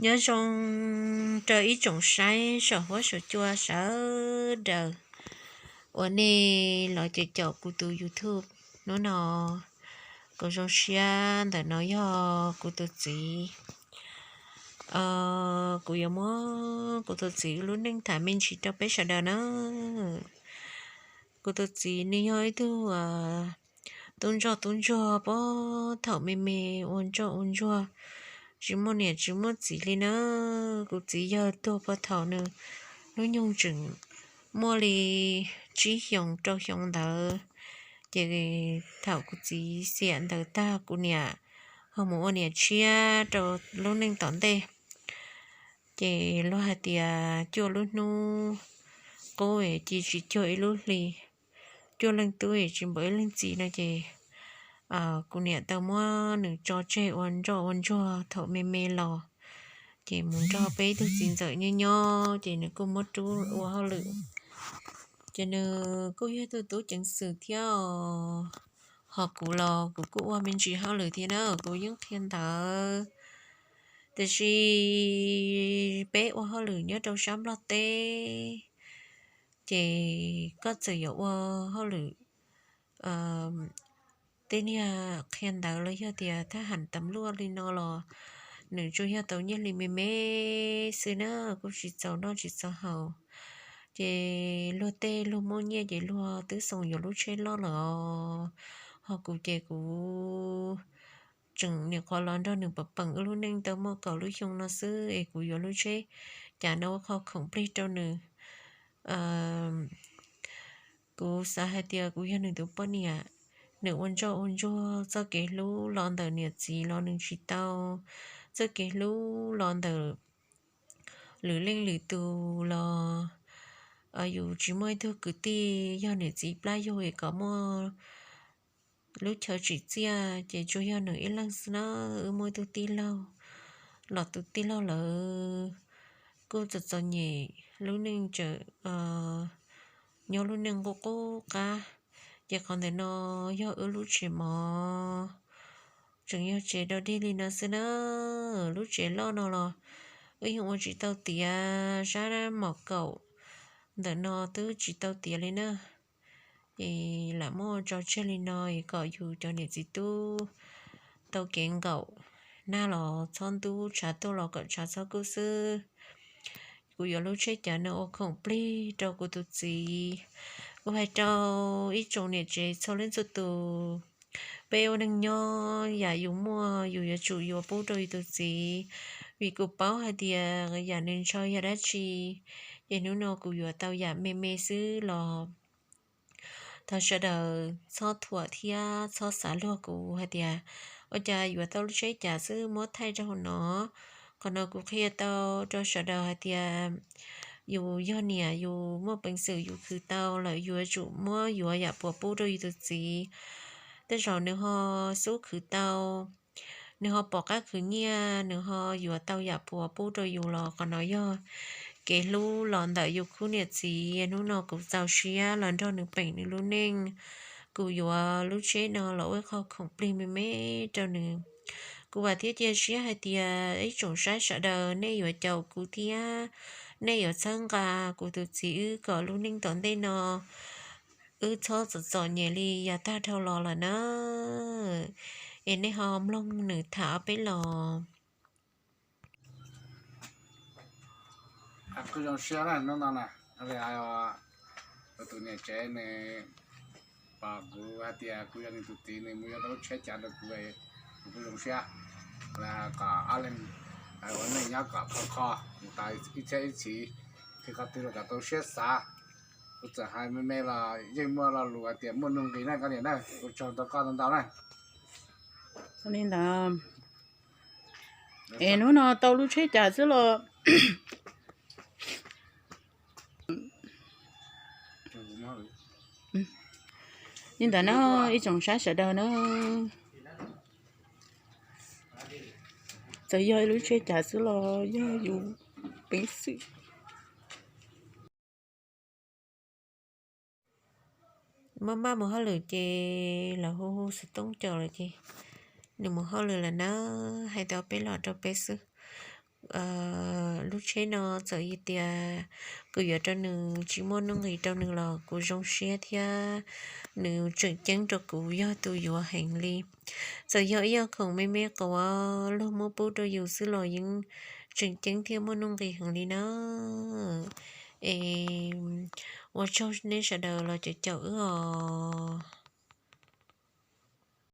Nyob zoo rau ib tsoom saib saum huab saum cua sawv daws uas nej los caum caum kuv tus YouTube hnub no. Kuv zoo siab ntawm no yog kuv tus txiv. Kuv yuav muab kuv tus txiv lub neej tham me ntsis rau peb sawv daws na. Kuv tus txiv nws yog ib tug tub ntsoj tub ntsuag puag thaum me me, ua ntsoj ua ntsuag, tsis muaj niam tsis muaj txiv li na. Kuv txiv yawg tuag puag thaum nws hnub nyoog tseem muaj li tsib xyoos rau xyoo ntawd. Ces thaum kuv txiv xiam ntawd tag kuv niam ho mus ua niam tshiab rau lub neej tom ntej. Ces luag hais tias cuaj lub hnub qub ci tsis cuag ib lub hli, cuaj leej tub tsis npaum ib leej txiv no ces kuv niam tau muab nws tso tseg ua ntsoj ua ntsuag thaum me me los. Ces mus nrog peb ib tug txiv ntxawm nyob nyob ces nws kuj muab rub ua hauj lwm. Ces nws kuj yog tus tub ceev xwm thiab os. Ho kuv los kuv kuj ua me ntsis hauj lwm thiab na, kuv yeej qhia ntawv. Tiam sis peb ua hauj lwm nyob rau sab Nplog teb, ces koj txawm yuav ua hauj lwm tej niag qhia ntawv los yog tias thab ham tam luaj li no los nws tsuas yog tau nyiaj hli me me xwb na, kuj tsis txaus noj tsis txaus haus. Ces luag tej luag muaj nyiaj ces luag twb xoo yuav lub tsheb loj lawm os. Ho kuv ces kuv tseem nyuam qhuav los nrog nws pam peem wb lub neej tau muaj kaum lub xyoo no xwb es kuv yuav lub tsheb cas no ua qho khoom plig rau nws. Kuv xav hais tias kuv yog nws tus poj niam, nws ua ntsoj ua ntsuag, txoj kev hlub los ntawm niam txiv los nws tsis tau, txoj kev hlub los ntawm lwm leej lwm tus los yus tsis muaj ib tug kwv tij yog niam txiv plab yug es kom muaj lub chaw tsim txiaj, ces tsuas yog nws ib leeg xwb na. Wb muaj ib tug tij laug los tus tij laug lawm kuj txom txom nyem, lub neej tseem nyob lub neej qub qub qab. Ces qhov ntawm no yog wb lub tsev mov, tseem yog tsev dog dig li no xwb na. Lub tsev loj no los wb yeej ua tsis tau tiav, sab mom kaum ntawm no twb tsis tau tiav li na. Es lam muab tso tseg li no es kom yus cov niam txiv tub tau kev nkaum, nag los txhob ntub, tshav tuaj los kom tshav txhob kub xwb. Kuv yuav lub tsheb cav no ua khoom plig rau kuv tus txiv. Kuv hais rau ib tsoom niam tsev txhua leej txhua tus, peb ua neeg nyob yam yus muaj yus yuav tsum yuav pub rau yus tus txiv, vim kuv paub hais tias yam nws ntshaw yog dab tsi. Ces hnub no kuv yuav tau yam me me xwb los thov sawv daws txhob thuam thiab txhob xav luag kuv hais tias ua cas yuav tau lub tsheb cav xwb muab thaij rau hauv no. Qhov no kuv qhia tau rau sawv daws hais tias yus yog niam yus muaj peev xwm yus khwv tau lawm yuav tsum muab yuav yam puas pub rau yus tus txiv. Tej zaum nws ho xub khwv tau, nws ho pom qab khwv nyiaj, nws ho yuav tau yam puas pub rau yus los qhov no yog kev hlub los ntawm yus khub niam txiv. Hnub no kuv txaus siab los nrog nws peem nws lub neej, kuv yuav lub tsheb no los ua ib qho khoom plig me me rau nws. Kuv vam thiab cia siab hais tias ib tsoom saib sawv daws nej yuav caum kuv thiab nej yuav txhawb nqa kuv tus txiv wb kom lub neej tom ntej no wb txhob txom txom nyem li yav tag dhau los lawm na. Es nej ho mloog nws tham ob peb los. Kuv zoo siab na hnub no na, tus niam tsev nws pom kuv hais tias kuv yog nws tus txiv, nws mus yuav tau lub tsheb cav rau kuv, kuv kuj zoo siab. Kom ob leeg ua neej nyob kom khov kho mus tas ib txhiab ib txhis, qhov twg los kom tau siab xav. Kuv txawm hais me me los yeej muaj lo lus hais tias muaj nuj nqis na koj niam na. Ua tsaug ntau koj ntau ntau na. Li ntawd, es hnub no tau lub tsheb cav xwb los li ntawd na, ib tsoom saib sawv daws na. Txawm yog ib lub tsheb cav xwb los yog yus peev xwm. Maj maj mus hauj lwm ces lawv hu hu xov tooj caum lawm ces nws mus hauj lwm lawm na. Hais tau peb los rau peb xwb. lub tsheb no txawm tias kuv yuav rau nws tsis muaj nuj nqis rau nws los kuv zoo siab thiab nws tseem ceeb rau kuv yog tus yuav heev li. Txawm yog ib yam khoom me me quav luag muab pub rau yus xwb los yeej tseem ceeb thiab muaj nuj nqis heev li na. Es ua tsaug nej sawv daws los caum caum wb os.